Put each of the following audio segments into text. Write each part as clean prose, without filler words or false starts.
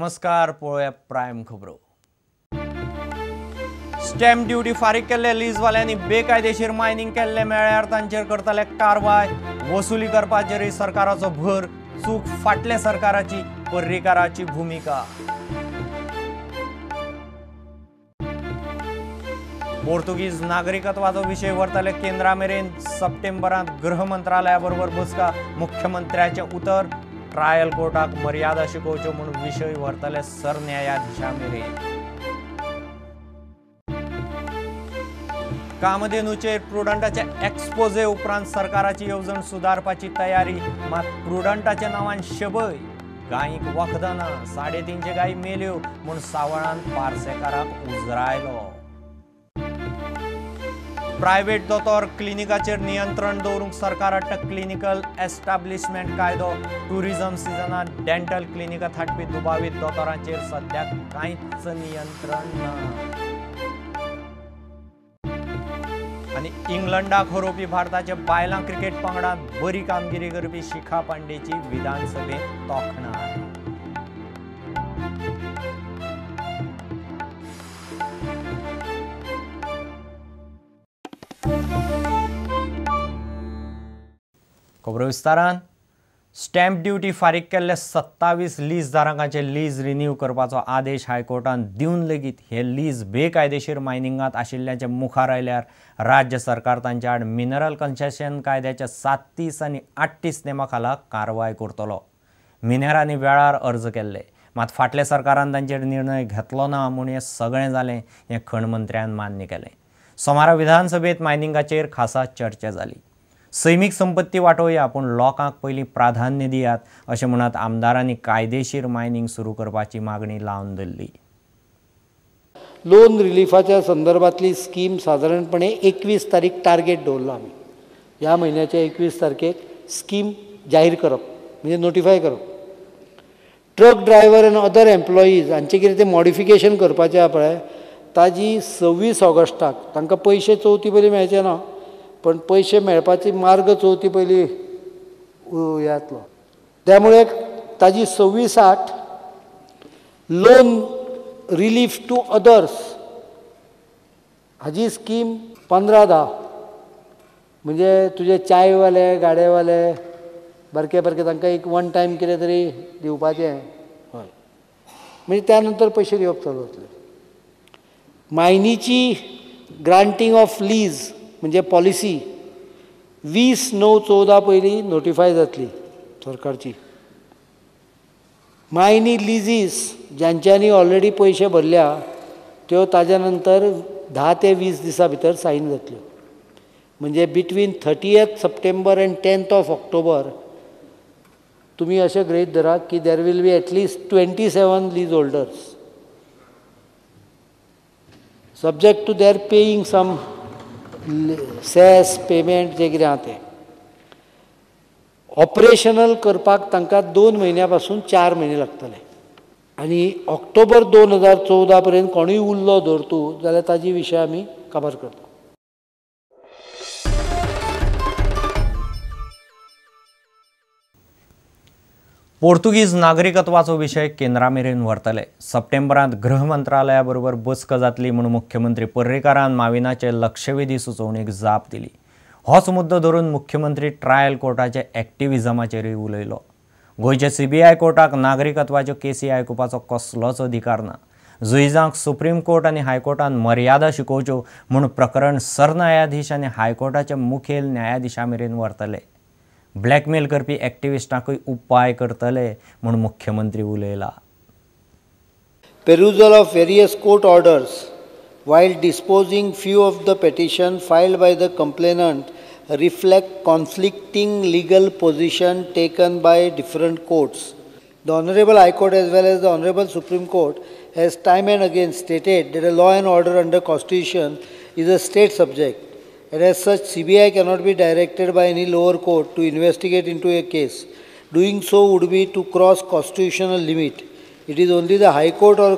नमस्कार, पळोवया प्रायम खबरो। स्टॅम्प ड्युटी फारीक केल्ले लीजवाल्यांनी बेकायदेशीर मायनिंग केल्ले मेळ्ळ्यार तांचेर करतले कारवाय। वसुली करपाचेरय सरकाराचो भर, चूक फाटल्या सरकाराची, पर्रीकाराची भुमिका। पोर्तुगीज नागरिकत्वाचो विशय व्हरतले केंद्रा मेरेन। सप्टेंबरांत गृह मंत्रालया बरोबर बसका, मुख्यमंत्र्याचें उतर, ट्रायल कोर्टाक मर्यादा शिकोवच्यो म्हूण विशय व्हरतले सरन्यायाधीशा मेरेन। कामधेनूचेर प्रुडंटाचे एक्सपोजे उपरांत सरकाराची येवजण सुदारपाची तयारी, मात प्रुडंटाच्या नांवान शबय गायीक वखदां ना, 350 गायी मेल्यो म्हूण सावळान पार्सेकाराक उजरायलो। प्रायव्हेट दोतोर क्लिनिकाचेर नियंत्रण दवरूंक सरकार हाडटा क्लिनिकल एस्टाब्लिशमेंट कायदो। टुरिझम सिजनांत डेंटल क्लिनिकां थाटपी दुबावीत दोतोरांचेर सद्याक कांयच नियंत्रण ना। आनी इंग्लंडाक हरोवपी भारताच्या बायलां क्रिकेट पंगडांत बरी कामगिरी करपी शिखा पांडेची विधानसभेंत तोखणाय। खबरो विस्तारान। स्टॅम्प ड्युटी फारीक केल्ले 27 लीज धारकांचे लीज रिन्यू करपाचो आदेश हायकोर्टान दिवन लेगीत हे लीज बेकायदेशीर मायनिंगांत आशिल्ल्याचें मुखार आयल्यार राज्य सरकार तांचे आड मिनरल कन्सेशन कायद्याच्या 37 आनी 38 नेमा खाला कारवाय करतलो। मिनेरांनी वेळार अर्ज केल्ले, मात फाटल्या सरकारान तांचेर निर्णय घेतलो ना म्हूण हें सगळें जालें हें खण मंत्र्यान मान्य केलें। सोमारा विधानसभेंत मायनिंगाचेर खासा चर्चा जाली। सैमीक संपत्ती वाटोवया पूण लोकांक पयलीं प्राधान्य दियात अशें म्हणत आमदारांनी कायदेशीर मायनिंग सुरू करपाची मागणी लावन धरली। लोन रिलीफाच्या संदर्भातली स्कीम सादारणपणे 21 तारीख टार्गेट दवरला आमी। ह्या म्हयन्याच्या 21 तारखेक स्कीम जाहीर करप म्हणजे नोटिफाय करप। Truck driver and other employees हांचे कितें तें मॉडिफिकेशन करपाचें आहा पळय, ताजी 26 ऑगस्टाक तांकां पयशे चवथी पयलीं मेळचे ना, पण पयशे मेळपाची मार्ग चवथी पयलीं येतलो, त्यामुळे ताजी 26/8 लोन रिलीफ टू अदर्स हाजी स्कीम 15/10 म्हणजे तुजे चायवाले गाडेवाले बारके बारके तांकां एक वन टायम कितें तरी दिवपाचें, हय, म्हणजे त्या नंतर पयशे दिवप चालू जातलें। मायनीची ग्रांटींग ऑफ लीज म्हणजे पॉलिसी 20/9/14 पयलीं नोटिफाय जातली सरकारची। मायनी लिजीस ज्यांच्यांनी ऑलरेडी पयशे भरल्या त्यो ताज्या नंतर 10 ते 20 दिसां भितर सायन जातल्यो, म्हणजे between 30 September and 10 October तुमी अशें गृहीत धरा की there will be at least 27 lease holders subject to their paying some cess payment जे कितें आहा तें। ऑपरेशनल करपाक तांकां 2 म्हयन्या पासून 4 म्हयने लागतले आनी ऑक्टोबर 2014 पर्यंत कोणूय उरलो धर तूं जाल्यार ताजी विशय आमी काबार करता। पोर्तुगीज नागरिकत्वाचो विशय केंद्रा मेरेन व्हरतले। सप्टेंबरांत गृह मंत्रालया बरोबर बसका जातली म्हूण मुख्यमंत्री पर्रीकारान माविनाचे लक्षवेधी सुचोवणेक जाप दिली। होच मुद्दो धरून मुख्यमंत्री ट्रायल कोर्टाच्या एक्टिविजमाचेरूय उलयलो। गोंयच्या सीबीआय कोर्टाक नागरिकत्वाच्यो केसी आयकुपाचो कसलोच अधिकार ना। जुईजांक सुप्रीम कोर्ट आनी हायकोर्टान मर्यादा शिकोवच्यो म्हूण प्रकरण सरन्यायाधीश आनी हायकोर्टाच्या मुखेल न्यायाधीशा मेरेन व्हरतले। ब्लॅकमेल करपी एक्टिविस्टांकूय उपाय करतले म्हूण मुख्यमंत्री उलयला। Perusal of various court orders while disposing few of the petition filed by the complainant reflect conflicting legal position taken by different courts. The Honorable High Court as well as the Honorable Supreme Court has time and again stated that a law and order under Constitution is a state subject, and as such CBI cannot be directed by any lower court to investigate into a case. Doing so would be to cross constitutional limit. It is only the High Court or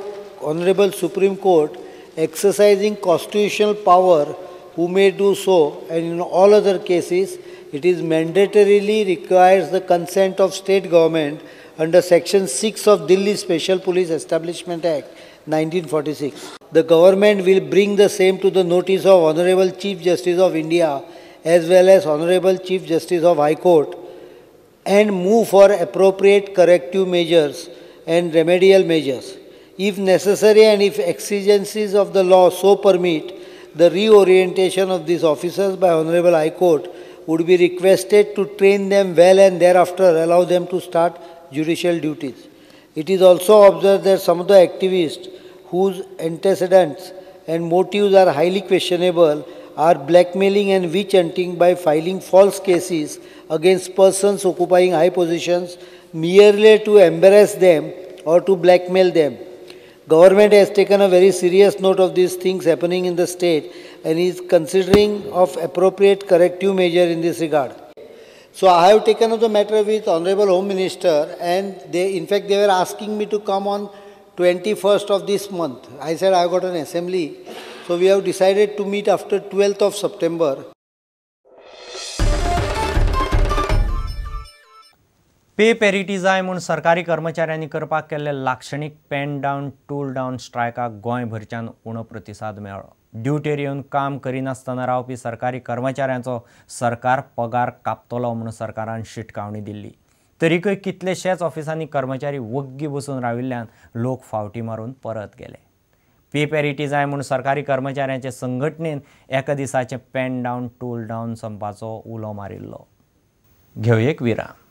Honorable Supreme Court exercising constitutional power who may do so, and in all other cases it is mandatorily requires the consent of state government under Section 6 of Delhi Special Police Establishment Act 1946. The government will bring the same to the notice of Honorable Chief Justice of India as well as Honorable Chief Justice of High Court and move for appropriate corrective measures and remedial measures. If necessary and if exigencies of the law so permit, the reorientation of these officers by Honorable High Court would be requested to train them well and thereafter allow them to start judicial duties. It is also observed that some of the activists whose antecedents and motives are highly questionable are blackmailing and witch hunting by filing false cases against persons occupying high positions merely to embarrass them or to blackmail them. Government has taken a very serious note of these things happening in the state and is considering of appropriate corrective measure in this regard. So I have taken up the matter with Honorable Home Minister, and they, in fact, they were asking me to come on 21st of this month. I said I have got an assembly. So we have decided to meet after 12th of September. Pay parity जाय म्हूण सरकारी कर्मचाऱ्यांनी करपाक केल्ले लाक्षणीक pen down tool down स्ट्रायकाक गोंयभरच्यान उणो प्रतिसाद मेळ्ळो. ड्युटेर येवन काम करिनासतना रावपी सरकारी कर्मचाऱ्यांचो सरकार पगार कापतलो म्हूण सरकारान शिटकावणी दिल्ली. तरीकय कितलेशेच ऑफिसांनी कर्मचारी वग्गी बसून राविल्ल्यान लोक फावटी मारून परत गेले. पे पॅरिटी जाय म्हूण सरकारी कर्मचाऱ्यांचे संघटनेन एका दिसाचें पेन डावन टूल डावन संपाचो उलो मारिल्लो. घेवया एक विराम.